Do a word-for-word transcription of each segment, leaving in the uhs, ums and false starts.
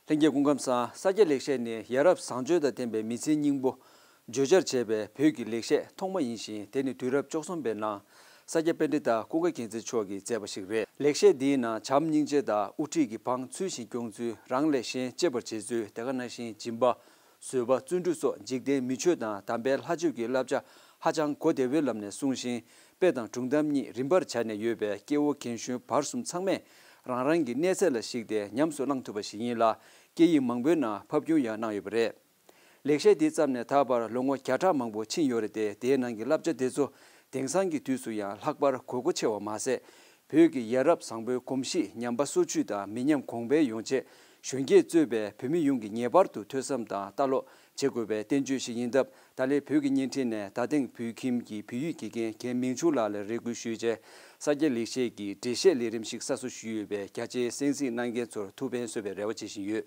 ལྷན་རྒྱས་སྐུ་ཁམས་བཟང་། ས་སྐྱ་ལེགས་བཤད་ནི་ཡ་རབས་བཟང་སྤྱོད་དང་ལྡན་པའི་མི་ཚེའི་སྙིང་པོ་བརྗོད་བྱར་བྱས་པའི་བོད་ཀྱི་ལེགས་བཤད་ཐོག་མ་ཡིན་ཞིང་། དེ་ནི་དུས་རབས་བཅུ་གསུམ་པའི་ནང་ས་སྐྱ་པཎྜི་ཏ་ཀུན་དགའ་རྒྱལ་མཚན་མཆོག་གིས་མཛད་པ་ཞིག་རེད། ལེགས་བཤད་འདིའི་ནང་བྱམས་སྙིང་རྗེ་དང་དབུ་ཁྲིད་ཀྱི་འབངས་ཚུལ་བཞིན་སྐྱོང་ཚུལ། རང་ལས་གཞན་གཅེས་པར་བྱེད་ཚུལ། དེ་ག་ནང་བཞིན་སྦྱིན་པ། བཟོད་པ། བརྩོན་འགྲུས་སོགས་འཇིག་རྟེན་མི་ཆོས་དང་དམ་པའི་ལྷ་ཆོས་ཀྱི་བསླབ་བྱ་ཧ་ཅང་གོ་བདེ་བོའི་ལམ་ནས་གསུངས་ཤིང་། དཔེ་དང་སྒྲུང་གཏམ་གཉིས་རིམ་པར་སྦྱར་ནས་ཡོད་པས། སྐྱེ་བོ་རྒན་གཞོན་བར་གསུམ་ཚང་མས་རང་རང་གི་གནས་ཚད་ལ་གཞིགས་ཏེ་ཉམས་སུ་བླང་ཐུབ་པ་ཞིག་ཡིན་ལ། སྐད་ཡིག་མང་པོའི་ནང་ཕབ་སྒྱུར་ཡང་གནང་ཡོད་པ་རེད། ལེགས་བཤད་འདི་བརྩམས་ནས་ད་བར་ལོ་ངོ་བརྒྱ་ཕྲག་མང་པོ་ཕྱིན་ཡོད་རེད་དེ། དེའི་ནང་གི་བསླབ་བྱ་དེ་ཚོ་དེང་སང་གི་དུས་སུ་ཡང་ལྷག་པར་དགོས་མཁོ་ཆེ་བ་མ་ཟད། བོད་ཀྱི་ཡ་རབས་བཟང་པོའི་གོམས་གཤིས་ཉམས་པ་སོར་ཆུད་དང་མི་ཉམས་གོང་འཕེལ་ཡོང་ཆེད། གཞོན་སྐྱེས་གཙོས་པའི་བོད་མི་ཡོངས་ཀྱིས་ངེས་པར་དུ་ཐོས་བསམ་དང་ལྟ་ཀློག་བྱེད་དགོས་པའི་བསྟན་བཅོས་ཤིག་ཡིན་སྟབས། ད་ལན་བོད་ཀྱི་བརྙན་འཕྲིན་ནས་ད་ཐེངས་བོད་ཁྱིམ་གྱི་བོད་ཡིག་དགེ་རྒན་རྒན་མིང་ཆུང་ལགས་ལ་རེ་སྐུལ་ཞུས་རྗེས། ས་སྐྱ་ལེགས་བཤད་ཀྱི་འགྲེལ་བཤད་ལས་རིམ་ཞིག་གསར་བཟོ་ཞུས་ཡོད་པས། རྒྱ་ཆེའི་གསན་གཟིགས་གནང་མཁན་ཚོར་ཐུགས་ཕན་གསོས་པའི་རེ་བ་བྱེད་བཞིན་ཡོད།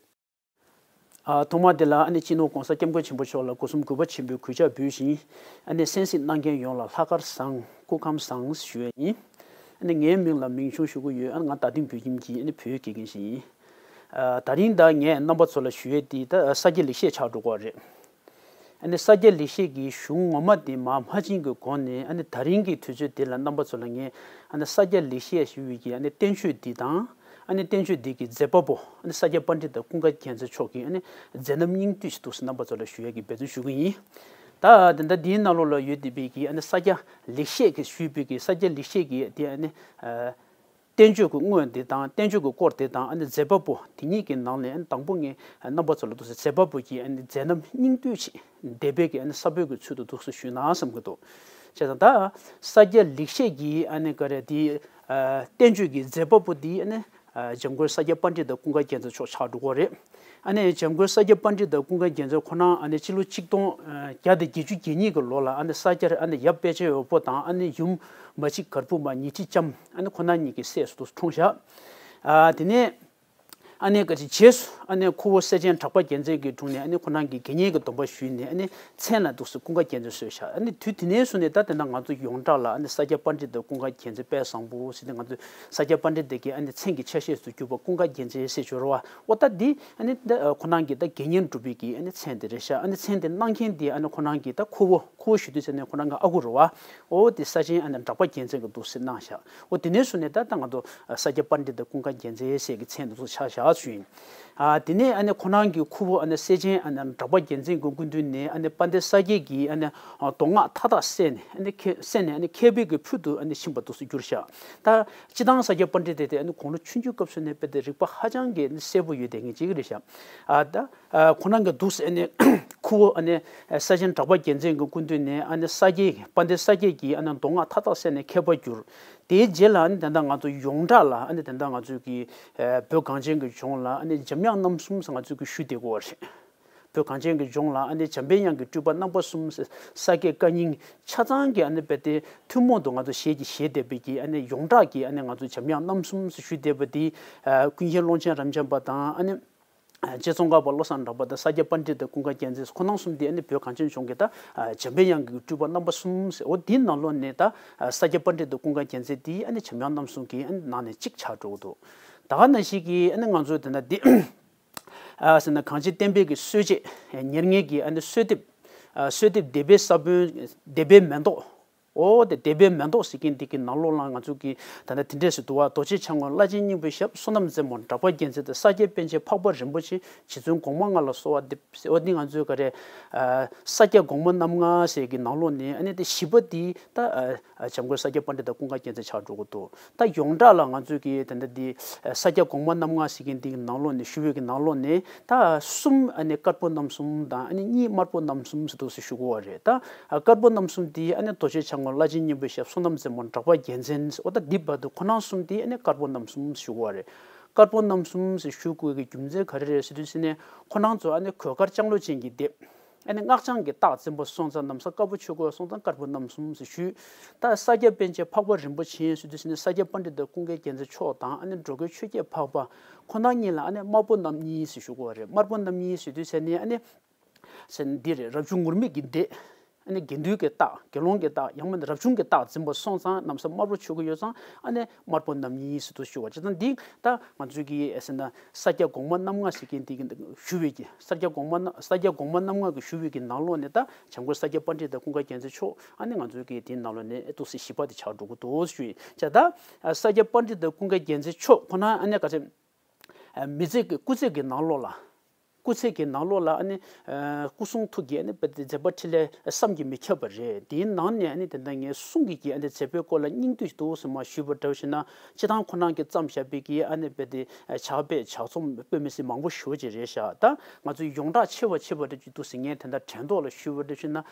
ཨ། ཐོག་མ་དེ་ལ་ཨ་ནི་སྤྱི་ནོར་༸གོང་ས་༸སྐྱབས་མགོན་ཆེན་པོ་མཆོག་ལ་སྒོ་གསུམ་གུས་པ་ཆེན་པོས་གུས་ཕྱག་འབུལ་ཞིང་། ཨ་ནི་གསན་གཟིགས་གནང་མཁན་ཡོངས་ལ་ལྷག་དཀར་བཟང་། སྐུ་ཁམས་བཟང་ཞུ་ཡས་ཡིན། ཨ་ནི་ངའི་མིང་ལ་མིང་ཆུང་ཞུ་གི་ཡོད། ཨ་ནི་ང་རྡ་སྟེང་བོད་ཁྱིམ་གྱི་ཨ་ནི་བོད་ཡིག་དགེ་རྒན་ཞིག་ཡིན། ཨ། ད་རིང་ད་ངས་རྣམ་པ་ཚོ་ལ་ཞུ་ཡས་དེ་ད་ས་སྐྱ་ལེགས་བཤད་ཆགས་འགྲོ་གི་རེད། ཨ་ནི་ས་སྐྱ་ལེགས་བཤད་ཀྱི་གཞུང་ངོ་མ་དེ་མར་མ་བྱིན་གྱི་སྒོ་ནས། ཨ་ནི་ད་རིང་གི་དུས་ཚོད་དེ་ལ་རྣམ་པ་ཚོ་ལ་ངས་ཨ་ནི་ས་སྐྱ་ལེགས་བཤད་ཞུ་བའི་གི་ཨ་ནི་བསྟན་བཅོས་འདི་དང་། ཨ་ནི་བསྟན་བཅོས་འདི་གི་མཛད་པ་པོ་ཨ་ནི་ས་སྐྱ་པཎྜི་ཏ་ཀུན་དགའ་རྒྱལ་མཚན་མཆོག་གི་ཨ་ནི་མཛད་རྣམ་སྙིང་བསྡུས་ཤིག་འདུག་ཟེར་རྣམ་པ་ཚོ་ལ་ཞུ་ཡས་ཀྱི་འབད་བརྩོན་ཞུ་གི་ཡིན། ད་དེ་འདྲ་འདིའི་ནང་ལོགས་ལ་ཡོད་བསྡད་པའི་གི་ཨ་ནི་ས་སྐྱ་ལེགས་བཤད་ཀྱི་ཞུས་པའི་གི་ས་སྐྱ་ལེགས་བཤད་ཀྱི་དེ་ཨ་ནི། ཨ། བསྟན་བཅོས་ཀྱི་དངོས་དེ་དང་བསྟན་བཅོས་ཀྱི་སྐོར་དེ་དང་ཨ་ནི་མཛད་པ་པོ་དེ་གཉིས་ཀྱི་ནང་ནས་ཨ་ནི་དང་པོ་ངས་རྣམ་པ་ཚོ་ལ་འདུག་སེ་མཛད་པ་པོ་གི་ཨ་ནི་མཛད་རྣམ་སྙིང་བསྡུས་ཤིག་འདས་པའི་གི་ཨ་ནི་ས་བོན་གྱི་ཚུལ་དུ་འདུག་སེ་ཞུས་ན་བསམ་གྱི་འདུག་བྱས་ཙང་ད་ས་སྐྱ་ལེགས་བཤད་ཀྱི་ཨ་ནི་ག་རེ་དེ། ཨ། བསྟན་བཅོས་ཀྱི་མཛད་པ་པོ་དེ་ཨ་ནི། ཨ། འཇམ་མགོན་ས་སྐྱ་པཎྜི་ཏ་ཀུན་དགའ་རྒྱལ་མཚན་མཆོག་ཆགས་འགྲོ་གི་རེད། ཨ་ནི་འཇམ་མགོན་ས་སྐྱ་པཎྜི་ཏ་ཀུན་དགའ་རྒྱལ་མཚན་ཁོ་རང་ཨ་ནི་སྤྱི་ལོ་ཆིག་སྟོང་བརྒྱ་དང་བརྒྱད་ཅུ་གྱ་གཉིས་ཀྱི་ལོ་ལ་ཨ་ནི་ས་སྐྱར་ཨ་ནི་ཡབ་དཔལ་ཆེན་འོད་པོ་དང་ཨ་ནི་ཡུམ་མ་གཅིག་གར་བུ་མ་ཉི་ཁྲི་ལྕམ། ཨ་ནི་ཁོ་རང་གཉིས་ཀྱི་སྲས་སུ་འཁྲུངས་བཞག་ཨ། དེ་ནས་ཨ་ནི་ག་ཅིག་རྗེས་སུ་ཨ་ནི་ཁོ་བོ་སྲས་ཆེན་གྲགས་པ་རྒྱལ་མཚན་གྱི་དྲུང་ནས་ཨ་ནི་ཁོ་རང་གིས་དགེ་བསྙེན་གྱི་སྡོམ་པ་ཞུས་ནས་ཨ་ནི་མཚན་ལ་འདུག་སེ་ཀུན་དགའ་རྒྱལ་མཚན་གསོལ་བཞག་ཨ་ནི་དུས་དེ་ནས་བཟུང་ནས་ད་དེ་ན་ང་ཚོ་ཡོངས་གྲགས་ལ་ཨ་ནི་ས་སྐྱ་པཎྜི་ཏ་ཀུན་དགའ་རྒྱལ་མཚན་དཔལ་བཟང་པོ་ཟེར་ཏེ་ང་ཚོས་ས་སྐྱ་པཎྜི་ཏ་གི་ཨ་ནི་མཚན་གྱི་ཆ་ཤས་སུ་གྱུར་པ་ཀུན་དགའ་རྒྱལ་མཚན་ཟེར་ཞུ་རེད་བ། འོ་ད་འདི་ཨ་ནི་ད་ཁོ་རང་གི་ད་དགེ་བསྙེན་སྒྲུབ་པའི་གི་ཨ་ནི་མཚན་དེ་རེད་ཤག་ཨ་ནི་མཚན་དེ་གནང་མཁན་དེ་ཨ་ནི་ཁོ་རང་གི་ད་ཁོ་བོ་ཁོ་བོ་ཞུ་དུས་ཟེར་ནས་ཁོ་རང་གི་ཨ་ཁུ་རེད་བ། འོ་དེ་ས་ཆེན་ཨ་ནི་གྲགས་པ་རྒྱལ་མཚན་གྱི་འདུག་སེ་གནང་ཤག་འོ་དེ་ནས་བཟུང་ནས་ད་ད་ང་ཚོ་ས་སྐྱ་པཎྜི་ཏ་ཀུན་དགའ་རྒྱལ་མཚན་ཟེར་གི་མཚན་དེ་ཚོ་ཆགས་བཞག་ཞུ་ཡིན། ཨ། དེ་ནས་ཨ་ནི་ཁོ་རང་གི་ཁུ་བོ་ཨ་ནི་སྲས་ཆེན་ཨ་ནི་གྲགས་པ་རྒྱལ་མཚན་གྱི་སྐུ་མདུན་ནས་ཨ་ནི་དཔལ་ལྡན་ས་སྐྱ་གི་ཨ་ནི་མདོ་སྔགས་མཐའ་དག་གསན་ནས་ཨ་ནི་མཁས་གསན་ནས་ཨ་ནི་མཁས་པའི་གི་ཕུལ་དུ་ཨ་ནི་ཕྱིན་པ་འདུག་སེ་གྱུར་ཤག་ད་སྤྱིར་བཏང་ས་སྐྱ་པཎྜི་ཏ་དེ་ཨ་ནི་དགུང་ལོ་ཆུང་ཆུང་སྐབས་སུ་ནས་དཔེ་དེ་རིག་པ་ཧ་ཅང་གི་ཨ་ནི་གསལ་པོ་ཡོད་བསྡད་མཁན་ཅིག་རེད་ཤག་ཨ། ད་ཨ་ཁོ་རང་གི་འདུག་སེ་ཨ་ནི་ཁུ་བོ་ཨ་ནི་སྲས་ཆེན་གྲགས་པ་རྒྱལ་མཚན་གྱི་སྐུ་མདུན་ནས་ཨ་ནི་ས་སྐྱའི་དཔལ་ལྡན་ས་སྐྱ་གི་ཨ་ནི་མདོ་སྔགས་མཐའ་དག་གསན་ནས་མཁས་པར་གྱུར། དེའི་རྗེས་ལ་ཨ་ནི་ད་ལྟ་ང་ཚོ་ཡོངས་གྲགས་ལ་ཨ་ནི་ད་ལྟ་ང་ཚོ་གི་ཨ་བོད་གངས་ཅན་གྱི་ལྗོངས་ལ་ཨ་ནི་འཇམ་དབྱངས་རྣམ་གསུམ་ཟེར་ང་ཚོ་གི་ཞུ་བསྡད་ཀྱི་ཡོད་རེད། བོད་གངས་ཅན་གྱི་ལྗོངས་ལ་ཨ་ནི་འཇམ་པའི་དབྱངས་ཀྱི་སྤྲུལ་པ་རྣམ་པ་གསུམ་ཟེར་ས་སྐྱ་བཀའ་རྙིང་ཆ་ཚང་གི་ཨ་ནི་རྦད་དེ་ཐུན་མོང་དུ་ང་ཚོ་ཞལ་གྱིས་བཞེས་བསྡད་པའི་གི་ཨ་ནི་ཡོངས་གྲགས་ཀྱི་ཨ་ནི་ང་ཚོ་འཇམ་དབྱངས་རྣམ་གསུམ་ཟེར་ཞུ་བསྡད་པ་འདི། ཨ་ཀུན་མཁྱེན་ཀློང་ཆེན་རབ་འབྱམས་པ་དང་ཨ་ནི། རྗེ་ཙོང་ཁ་པ་བློ་བཟང་གྲགས་པ་དང་ས་སྐྱ་པཎྜི་ཏ་ཀུན་དགའ་རྒྱལ་མཚན་ཁོ་རྣམ་གསུམ་འདི་ཨ་ནི་བོད་གངས་ཅན་ལྗོངས་ཀྱི་ད་འཇམ་པའི་དབྱངས་ཀྱི་སྤྲུལ་པ་རྣམ་པ་གསུམ་ཟེར། འོ་འདིའི་ནང་ལོགས་ནས་ད་ས་སྐྱ་པཎྜི་ཏ་ཀུན་དགའ་རྒྱལ་མཚན་འདི་ཨ་ནི་འཇམ་དབྱངས་རྣམ་གསུམ་གྱི་ཨ་ནི་ནང་ནས་གཅིག་ཆགས་འགྲོ་གི་འདུག་ད་ག་ནང་བཞིན་གྱི་ཨ་ནི་ང་ཚོ་དེ་ན་འདི་ཨ་ཟེར་ན་གངས་ཅན་བསྟན་པའི་གི་སྲོལ་འབྱེད་ཉེར་ལྔའི་གི་ཨ་ནི་གསོལ་འདེབས། ཨ་གསོལ་འདེབས་སྡེ་པའི་ས་བོན་སྡེ་པའི་མེ་ཏོག་འོ་དེ་སྡེ་པའི་མེ་ཏོག་ཟེར་མཁན་འདི་གི་ནང་ལོགས་ལ་ང་ཚོ་གི་ད་ལྟ་དེ་འདྲས་སུ་འདུག་བ། རྡོ་རྗེ་འཆང་དབང་བླ་ཆེན་སྙིང་པོའི་ཞབས། བསོད་ནམས་རྩེ་མོ་གྲགས་པ་རྒྱལ་མཚན་དང་། ས་སྐྱ་པཎ་ཆེན་འཕགས་པ་རིན་པོ་ཆེ། རྗེ་བཙུན་གོང་མ་ལྔ་ལ་གསོལ་བ་འདེབས་ཟེར། འོ་འདི་ང་ཚོའི་ག་རེ། ཨ་ས་སྐྱ་གོང་མ་རྣམ་ལྔ་ཟེར་གི་ནང་ལོགས་ནས་ཨ་ནི་དེ་བཞི་པ་འདི་ད་ཨ་ཨ་འཇམ་མགོན་ས་སྐྱ་པཎྜི་ཏ་ཀུན་དགའ་རྒྱལ་མཚན་ཆགས་འགྲོ་གི་འདུག་ད་ཡོངས་གྲགས་ལ་ང་ཚོས་ཀྱི་ད་ལྟ་འདི་ས་སྐྱ་གོང་མ་རྣམ་ལྔ་ཟེར་མཁན་འདི་གི་ནང་ལོགས་ནས་ཞུ་བའི་གི་ནང་ལོགས་ནས་ད་གསུམ་ཨ་ནི་དཀར་པོ་རྣམ་གསུམ་དང་ཨ་ནི་གཉིས་དམར་པོ་རྣམ་གསུམ་ཟེར་འདུག་ཟེར་ཞུ་གི་ཡོད་རེད། ད་དཀར་པོ་རྣམ་གསུམ་འདི་ཨ་ནི་རྡོ་རྗེ་འཆང་དབང་བླ་ཆེན་སྙིང་པོའི་ཞབས། བསོད་ནམས་རྩེ་མོ་གྲགས་པ་རྒྱལ་མཚན། འོ་ད་འདི་བར་དུ་ཁོ་རྣམ་གསུམ་འདི་ཨ་ནི་དཀར་པོ་རྣམ་གསུམ་ཟེར་ཞུ་གི་ཡོད་རེད། དཀར་པོ་རྣམ་གསུམ་ཟེར་ཞུ་དགོས་ཀྱི་རྒྱུ་མཚན་ག་རེ་རེད་ཟེར་དུས་ཟེར་ནས་ཁོ་རང་ཚོ་ཨ་ནི་གོས་དཀར་ལྕང་ལོ་ཅན་གྱི་སྡེབ། ཨ་ནི་སྔགས་འཆང་གི་རྟགས་འཛིན་པ་སོང་ཙང་ན་བཟའ་དཀར་པོ་ཆོས་གོས་སོང་ཙང་དཀར་པོ་རྣམ་གསུམ་ཟེར་ཞུས། ད་ས་སྐྱ་པཎ་ཆེན་འཕགས་པ་རིན་པོ་ཆེ་ཟེར་དུས་ཟེར་ནས་ས་སྐྱ་པཎྜི་ཏ་ཀུན་དགའ་རྒྱལ་མཚན་མཆོག་དང་ཨ་ནི་འགྲོ་མགོན་ཆོས་རྒྱལ་འཕགས་པ་ཁོ་རང་གཉིས་ལ་ཨ་ནི་དམར་པོ་རྣམ་གཉིས་ཟེར་ཞུ་དགོས་པ་རེད། དམར་པོ་རྣམ་གཉིས་ཟེར་དུས་ཟེར་ནས་ཨ་ནི་ཟེར་འདི་རེད། རབ་བྱུང་ངུར་སྨྲིག་གི་སྡེ། ཨ་ནི་དགེ་འདུན་གྱི་རྟགས། དགེ་སློང་གི་རྟགས། ཡང་མིན་རབ་བྱུང་གི་རྟགས་འཛིན་པ་སོང་ཙང་། ན་བཟའ་དམར་པོ་མཆོད་ཀྱི་ཡོད་ཙང་། ཨ་ནི་དམར་པོ་རྣམ་གཉིས་ཟེར་དུ་ཞུ་བ། བྱས་ཙང་འདི་ད་ང་ཚོས་ཀྱི་ཨེ་ཟེར་ན་ས་སྐྱ་གོང་མ་རྣམ་ལྔ་ཟེར་མཁན་དེ་གི་ཞུ་བའི་གི་ས་སྐྱ་གོང་མ་རྣམ་ས་སྐྱ་གོང་མ་རྣམ་ལྔ་གི་ཞུ་བའི་གི་ནང་ལོགས་ནས་ད་བྱམས་མགོན་ས་སྐྱ་པཎྜི་ཏ་ཀུན་དགའ་རྒྱལ་མཚན་མཆོག་ཨ་ནི་ང་ཚོས་ཀྱི་དེའི་ནང་ལོགས་ནས་ཏོག་ཙམ་བཞི་པ་དེ་ཆགས་འགྲོ་གི་འདུག་ཞུ་ཡིན། བྱས་ད་ས་སྐྱ་པཎྜི་ཏ་ཀུན་དགའ་རྒྱལ་མཚན་མཆོག་ཁོ་ན་ཨ་ནི་ག་ཚོད། མི་ཚེ་གི་སྐུ་ཚེ་གི་ནང་ལོགས་ལ། སྐུ་ཚེ་གི་ནང་ལོགས་ལ་ཨ་ནི། སྐུ་གསུང་ཐུགས་ཀྱི་ཨ་ནི་དཔེ་དེ་མཛད་པ་འཕྲིན་ལས་བསམ་གྱིས་མི་ཁྱབ་པ་རེད། དེའི་ནང་ནས་ཨ་ནི་དེ་འདྲ་ངས་གསུང་གི་གི་ཨ་ནི་མཛད་པའི་སྐོར་ལ་སྙིང་བསྡུས་ཤིག་འདུག་སེ་མར་ཞུས་པ་འདྲ་བོ་ཞིག་ན། སྤྱིར་བཏང་ཁོ་རང་གིས་བརྩམས་བཞག་པའི་གི་ཨ་ནི་དཔེ་དེ་ཕྱག་དཔེ་ཕྱག་རྩོམ་དཔེ་མི་སྲིད་མང་པོ་ཞེ་པོ་ཅིག་རེད་ཤག་ད་ང་ཚོས་ཡོངས་གྲགས་ཆེ་བ་ཆེ་བ་འདྲ་ཅིག་འདུག་སེ་ངས་དེ་འདྲ་དྲན་ཐོག་ལ་ཞུས་པ་འདྲ་ཞིག་ན།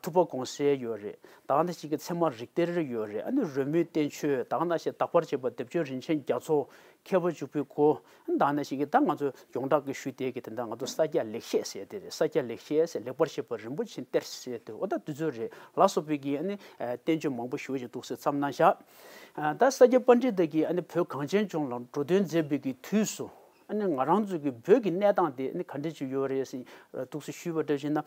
ཐུབ་པ་གོང་གསལ་ཡོད་རེད། ད་ག་ནང་བཞིན་གྱི་ཚད་མ་རིགས་གཏེར་ཡོད་རེད། ཨ་ནི་རོལ་མོའི་བསྟན་བཅོས། ད་ག་ནང་བཞིན་དག་པར་བྱེད་པ་སྡེབ་སྦྱོར་རིན་ཆེན་རྒྱ་མཚོ། མཁས་པ་འཇུག་པའི་སྒོ། ད་ག་ནང་བཞིན་གྱི་ད་ང་ཚོ་ཡོངས་གྲགས་ཀྱི་ཞུས་དེ་གི་དེ་འདྲ་ང་ཚོ་ས་སྐྱ་ལེགས་བཤད་ཟེར་དེ་རེད། ས་སྐྱ་ལེགས་བཤད་ཟེར། ལེགས་པར་བཤད་པ་རིན་པོ་ཆེའི་གཏེར་ཟེར་དེ། འོ་ད་དེ་ཚོ་རེད། ལ་སོགས་པའི་གི་ཨ་ནི་བསྟན་བཅོས་མང་པོ་ཞེ་པོ་ཅིག་འདུག་སེ་བརྩམས་གནང་བཞག་ད་ས་སྐྱ་པཎྜི་ཏ་གིས་ཨ་ནི་བོད་གངས་ཅན་ལྗོངས་ལ་འགྲོ་དོན་མཛད་པའི་གི་དུས་སུ། ཨ་ནི་ང་རང་ཚོ་གི་བོད་ཀྱི་གནས་སྟངས་དེ་ཨ་ནི་ག་འདྲ་ཅིག་ཡོད་རེད་ཟེར་འདུག་སེ་ཞུས་པ་འདྲ་ཞིག་ན།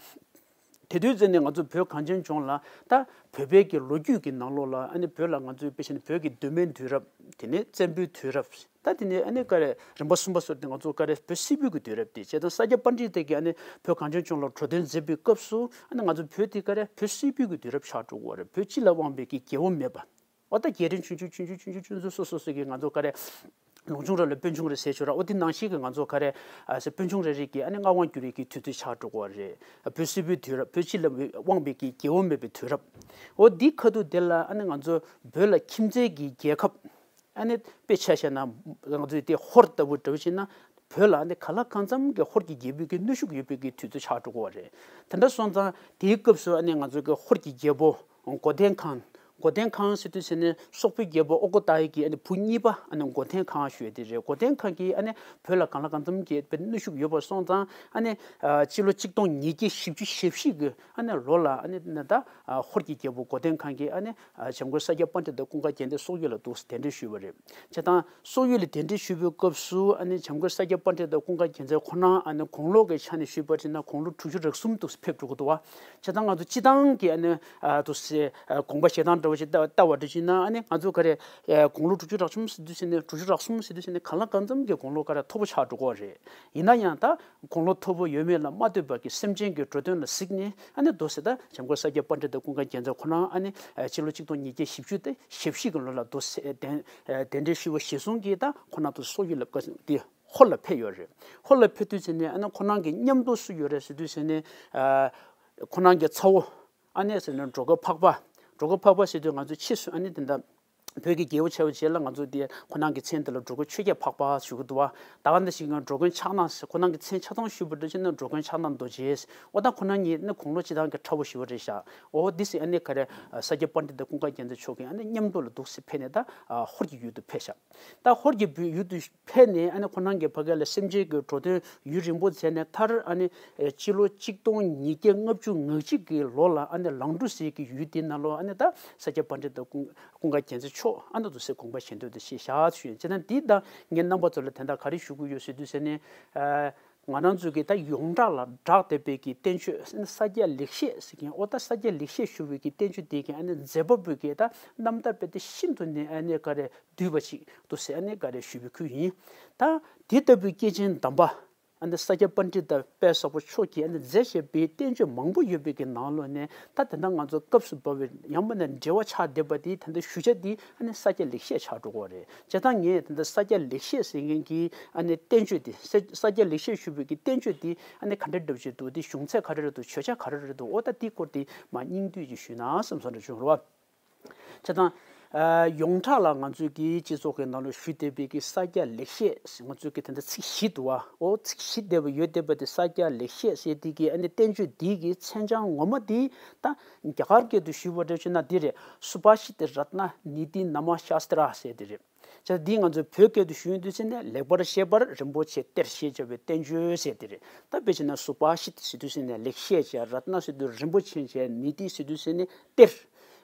དེ་དུས་ཙམ་ནས་ང་ཚོ་བོད་གངས་ཅན་ལྗོངས་ལ་ད་བོད་པའི་གི་ལོ་རྒྱུས་ཀྱི་ནང་ལོགས་ལ། ཨ་ནི་བོད་ལ་ང་ཚོའི་དཔེ་བྱས་ན་བོད་ཀྱི་གདོད་མའི་དུས་རབས། དེ་ནས་བཙན་པོའི་དུས་རབས། ད་དེ་ནས་ཨ་ནི་ག་རེ་རིམ་པ་གསུམ་པ་སོགས་དེ་ང་ཚོ་ག་རེ་བོད་སིལ་བུའི་གི་དུས་རབས་དེ། བྱས་ཙང་ས་སྐྱ་པཎྜི་ཏ་གིས་ཨ་ནི་བོད་གངས་ཅན་ལྗོངས་ལ་འགྲོ་དོན་མཛད་པའི་སྐབས་སུ། ཨ་ནི་ང་ཚོ་བོད་དེ་ག་རེ་བོད་སིལ་བུའི་གི་དུས་རབས་ཆགས་འགྲོ་གི་ཡོད་རེད། བོད་སྤྱི་ལ་དབང་བའི་གི་རྒྱལ་པོ་མེད་པ། འོ་ད་རྒྱལ་ཕྲན་ཆུང་ཆུང་ཆུང་ཆུང་ཆུང་ཆུང་ཆུང་ཆུང་སོ་སོ་སོ་གི་ང་ཚོ་ག་རེ། ལུང་ཆུང་རེ་ལ་དཔོན་ཆུང་རེ་ཟེར་ཆོག་ར། འོ་དེ་ནང་བཞིན་གྱི་ང་ཚོ་ག་རེ། ཨ་ཟེར་དཔོན་ཆུང་རེ་རེ་གི་ཨ་ནི་མངའ་དབང་བསྒྱུར་བའི་གི་དུས་ཚོད་ཆགས་འགྲོ་གི་ཡོད་རེད། བོད་སིལ་བུའི་དུས་རབས། བོད་སྤྱི་ལ་དབང་བའི་གི་རྒྱལ་པོ་མེད་པའི་དུས་རབས། འོ་འདི་ཁ་ཐུག་དེ་ལ་ཨ་ནི་ང་ཚོ་བོད་ལ་ཁྱིམ་མཚེས་ཀྱི་རྒྱལ་ཁབ། ཨ་ནི་དཔེ་ཆ་བཞག་ན་ང་ཚོས་དེ་ཧོར་ལྟ་བུ་འདྲ་བོ་བྱས་ན། བོད་ལ་ཨ་ནི་གང་ལ་གང་འཚམ་གྱི་ཧོར་གྱི་རྒྱལ་པོའི་གི་གནོན་ཤུགས་ཡོད་པའི་གི་དུས་ཚོད་ཆགས་འགྲོ་གི་ཡོད་རེད། དེ་འདྲ་སོང་ཙང་དེའི་སྐབས་སུ་ཨ་ནི་ང་ཚོ་གི་ཧོར་གྱི་རྒྱལ་པོ་མགོ་ལྡན་ཁང་། མགོ་ལྡན་ཁང་ཟེར་དུས་ཟེར་ནས་སོག་པོའི་རྒྱལ་པོ་ཨོ་ཀོ་ཏའི་གི་ཨ་ནི་བུ་གཉིས་པ་ཨ་ནི་མགོ་ལྡན་ཁང་ཞུ་ཡ་དེ་རེད། མགོ་ལྡན་ཁང་གིས་ཨ་ནི་བོད་ལ་གང་ལ་གང་འཚམ་གྱི་དཔེ་གནོན་ཤུགས་ཡོད་པ་སོང་ཙང་། ཨ་ནི་ཨ་སྤྱི་ལོ་གཅིག་སྟོང་ཉིས་བརྒྱ་བཞི་བཅུ་ཞེ་བཞི་གི་ཨ་ནི་ལོ་ལ། ཨ་ནི་ད་ཨ་ཧོར་གྱི་རྒྱལ་པོ་མགོ་ལྡན་ཁང་གིས་ཨ་ནི་ཨ་བྱམས་མགོན་ས་སྐྱ་པཎྜི་ཏ་ཀུན་དགའ་རྒྱལ་མཚན་སོག་ཡུལ་ལ་འདུག་སེ་གདན་འདྲེན་ཞུས་པ་རེད། བྱས་ཙང་སོག་ཡུལ་ལ་གདན་འདྲེན་ཞུས་པའི་སྐབས་སུ། ཨ་ནི་བྱམས་མགོན་ས་སྐྱ་པཎྜི་ཏ་ཀུན་དགའ་རྒྱལ་མཚན་ཁོ་རང་ཨ་ནི་དགུང་ལོ་གི་ཆ་ནས་ཞུས་པ་བྱས་ན་དགུང་ལོ་དྲུག་ཅུ་རེ་གསུམ་དུ་ཕེབས་འགྲོ་གི་འདུག་བ། བྱས་ཙང་ང་ཚོ་སྤྱིར་བཏང་གི་ཨ་ནི་ཨ་དུ་སེ་ཨ་དགོངས་པ་བཞེས་སྟངས་འདྲ་བོ་ཞིག་ལྟ་ལྟ་བ་འདྲ་ཞིག་ན། ཨ་ནི་ང་ཚོ་ག་རེ་ཨ་དགུང་ལོ་དྲུག་ཅུ་རེ་གསུམ་ཟེར་དུས་ཟེར་ནས། དྲུག་ཅུ་རེ་གསུམ་ཟེར་དུས་ཟེར་ནས་གང་ལ་གང་འཚམ་གྱི་དགུང་ལོ་ག་རེ་མཐོ་པོ་ཆགས་འགྲོ་གི་རེད། ཡིན་ན་ཡང་ད་དགུང་ལོ་མཐོ་པོ་ཡོད་མེད་ལ་མ་ལྟོས་པ་གི་སེམས་ཅན་གྱི་འགྲོ་དོན་ལ་གཟིགས་ནས། ཨ་ནི་དུ་སེ་ད་བྱམས་མགོན་ས་སྐྱ་པཎྜི་ཏ་ཀུན་དགའ་རྒྱལ་མཚན་ཁོ་རང་ཨ་ནི་ཨ་སྤྱི་ལོ་གཅིག་སྟོང་ཉིས་བརྒྱ་བཞི་བཅུ་དང་ཞེ་བཞི་གི་ལོ་ལ་དུ་སེ་གདན་ཨ་གདན་འདྲེན་ཞུས་པ་གཞིར་བཟུང་གིས་ད་ཁོ་རང་དུ་སོག་ཡུལ་ལ་བཀའ་དེ་ཧོར་ལ་ཕེབས་ཡོད་རེད། ཧོར་ལ་ཕེབས་དུས་ཟེར་ནས་ཨ་ནི་ཁོ་རང་གི་མཉམ་དུ་སུ་ཡོད་རེད་ཟེར་དུས་ཟེར་ནས། ཨ་ཁོ་རང་གི་ཚ་བོ། ཨ་ནི་ཟེར་ན་འགྲོ་མགོན་འཕགས་པ། འགྲོ་མགོན་འཕགས་པ་ཟེར་དུས་ང་ཚོ་ཕྱིས་སུ་ཨ་ནི་དེ་འདྲ་བོད་ཀྱི་རྒྱལ་པོ་ཆགས་པའི་རྗེས་ལ་ང་ཚོ་དེ་ཁོ་རང་གི་མཚན་དེ་ལ་འགྲོ་མགོན་ཆོས་རྒྱལ་འཕགས་པ་ཞུ་གི་འདུག་བ། ད་ག་ནང་བཞིན་འགྲོ་མགོན་ཕྱག་ན་ཟེར། ཁོ་རང་གི་མཚན་ཆ་ཚང་ཞུས་པ་འདྲ་བྱས་ན་འགྲོ་མགོན་ཕྱག་ན་རྡོ་རྗེ། འོ་ད་ཁོ་རང་གཉིས་ནི་དགུང་ལོ་སྤྱིར་བཏང་གི་ཕྲ་བོ་ཞེ་པོ་རེད་ཤག་འོ་འདི་ཟེར་ཨ་ནི་ག་རེ་ས་སྐྱ་པཎྜི་ཏ་ཀུན་དགའ་རྒྱལ་མཚན་མཆོག་གིས་ཨ་ནི་མཉམ་དུ་ལ་འདུག་སེ་ཕེབས་ནས་ད་ཧོར་གྱི་ཡུལ་དུ་ཕེབས་ཤག་ད་ཧོར་གྱི་བུ་ཡུལ་དུ་ཕེབས་ནས། ཨ་ནི་ཁོ་རང་གིས་ཕ་གི་ལ་སེམས་ཅན་གྱི་འགྲོ་དོན་ཡུན་རིང་པོ་མཛད་ནས། མཐར་ཨ་ནི་ཨེ་སྤྱི་ལོ་གཅིག་སྟོང་ཉིས་བརྒྱ་ལྔ་བཅུ་ང་གཅིག་གི་ལོ་ལ་ཨ་ནི་ལང་གྲུ་ཟེར་གྱི་ཡུལ་དེ་ནང་ལོགས་ཨ་ནི་ད་ས་སྐྱ་པཎྜི་ཏ་ཀུན་ཀུན་དགའ་རྒྱལ་མཚན་མཆོག་ཨ་ནི་དུ་སེ་དགོངས་པ་བཞེས་འདོད་དུ་ཞེས་བཞག་ཞུ་ཡིན། བྱས་ན་འདི་ད་ངས་རྣམ་པ་ཚོ་ལ་དེ་འདྲ་ག་རེ་ཞུ་གི་ཡོད་ཟེར་དུས་ཟེར་ནས། ཨ་ང་རང་ཚོ་གི་ད་ཡོངས་གྲགས་ལ་གྲགས་བསྡད་པའི་གི་བསྟན་བཅོས་ས་སྐྱ་ལེགས་བཤད་ཟེར་མཁན། འོ་ད་ས་སྐྱ་ལེགས་བཤད་ཞུ་བའི་གི་བསྟན་བཅོས་དེ་གི་ཨ་ནི་མཛད་པ་པོའི་གི་ད་རྣམ་ཐར་དཔེ་དེ་ཤིན་ཏུ་ནས་ཨ་ནི་ག་རེ་བསྡུས་པ་ཞིག་ཏུ་ཟེར་ཨ་ནི་ག་རེ་ཞུ་བའི་ཁུལ་ཡིན། ད་དེ་ལྟ་བུའི་སྐྱེས་ཆེན་དམ་པ་ཨ་ནི་ས་སྐྱ་པཎྜི་ཏ་དཔལ་བཟང་པོ་མཆོག་གིས་ཨ་ནི་མཛད་བཞག་པའི་བསྟན་བཅོས་མང་པོ་ཡོད་པའི་གི་ནང་ལོགས་ནས་ད་དེ་འདྲ་ང་ཚོ་སྐབས་སུ་བབས་པའི་ཡང་མིན་ན་འགྲེལ་བ་ཆགས་བསྡད་པ་དེ། དེ་འདྲ་ཞུ་བྱ་དེ་ཨ་ནི་ས་སྐྱ་ལེགས་བཤད་ཆགས་འགྲོ་གི་རེད། བྱས་ཙང་ངས་དེ་འདྲ་ས་སྐྱ་ལེགས་བཤད་ཟེར་མཁན་གྱི་ཨ་ནི་བསྟན་བཅོས་དེ། ས་ས་སྐྱ་ལེགས་བཤད་ཞུ་བའི་གི་བསྟན་བཅོས་དེ་ཨ་ནི་ག་འདྲ་འདྲ་བོ་ཅིག་འདུག་དེ་གཞུང་ཚད་ག་རེ་རེད་འདུག་བརྗོད་བྱ་ག་རེ་རེད་འདུག་འོ་ད་དེའི་སྐོར་དེ་མར་སྙིང་བསྡུས་ཅིག་ཞུས་ན་བསམ་བསམ་འདྲ་བྱུང་རེད་བ། བྱས་ཙང་། ཨ་ཡོངས་གྲགས་ལ་ང་ཚོའི་གི་སྤྱི་ཚོགས་ཀྱི་ནང་ལ་ཞུ་བསྡད་པའི་གི་ས་སྐྱ་ལེགས་བཤད་ཟེར། ང་ཚོའི་གི་དེ་འདྲ་ཚིག་བཞི་འདུག་བ། འོ་ཚིག་བཞི་བསྡད་པ་ཡོད་བསྡད་པ་དེ། ས་སྐྱ་ལེགས་བཤད་ཟེར་དེ་གི་ཨ་ནི་བསྟན་བཅོས་དེ་གི་མཚན་བྱང་ངོ་མ་དེ་ད་རྒྱ་གར་སྐད་དུ་ཞུས་པ་འདྲ་བྱས་ན་འདི་རེད། སུ་བྷ་ཤི་ཏི་རཏྣ་ནི་ཏི་ན་མ་ཤཱ་སྟྲ་ཟེར་དེ་རེད། བྱས་ཙང་འདི་ང་ཚོས་བོད་སྐད་དུ་ཞུ་ཡོང་དུས་ཙམ་ནས། ལེགས་པར་བཤད་པ་རིན་པོ་ཆེའི་གཏེར་ཞེས་བྱ་བའི་བསྟན་བཅོས་ཟེར་དེ་རེད། ད་དཔེ་བྱས་ན་སུ་བྷ་ཤི་ཏི་ཟེར་དུས་ཙམ་ནས་ལེགས་བཤད་བྱས། རཏྣ་ཟེར་དུས་རིན་པོ་ཆེ་བྱས། ནི་ཏི་ཟེར་དུས་ཙམ་ནས་གཏེར།